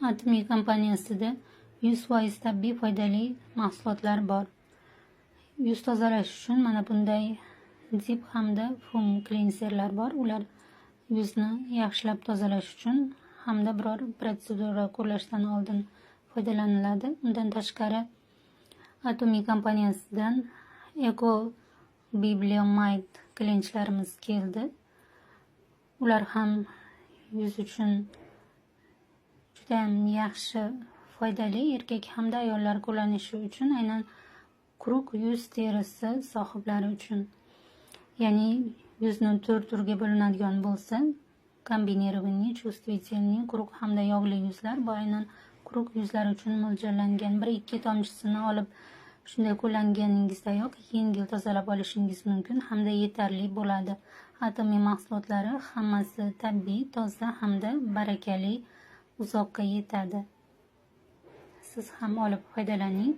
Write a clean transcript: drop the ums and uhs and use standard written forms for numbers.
Atomy kompaniyasida 100% tabiiy, foydali mahsulotlar bor. Yuz tozalash uchun mana bunday dip hamda foam klinserlar bor. Ular yuzni yaxshilab tozalash uchun hamda biror protsedura qo'llashdan oldin foydalaniladi. Undan tashqari, Atomy kompaniyasidan Eco Bibliomite klinchlarimiz keldi. Ular ham yuz uchun judayam yaxshi, foydali, erkak hamda ayollar qo'llanishi uchun, aynan quruq yuz terisi sohiblari uchun. Ya'ni yuzni to'rt turga bo'linadigan bo'lsa: комбинированный, чувствительный, quruq hamda yog'li yuzlar. Bu aynan quruq yuzlar uchun mo'ljallangan. Bir ikki tomchisini olib, shunday qo'llanganingizdayoq yengil tozalab olishingiz mumkin hamda yetarli bo'ladi. Atomy mahsulotlari hammasi tabiiy, toza hamda barakali, uzoqqa yetadi. Siz ham olib foydalaning.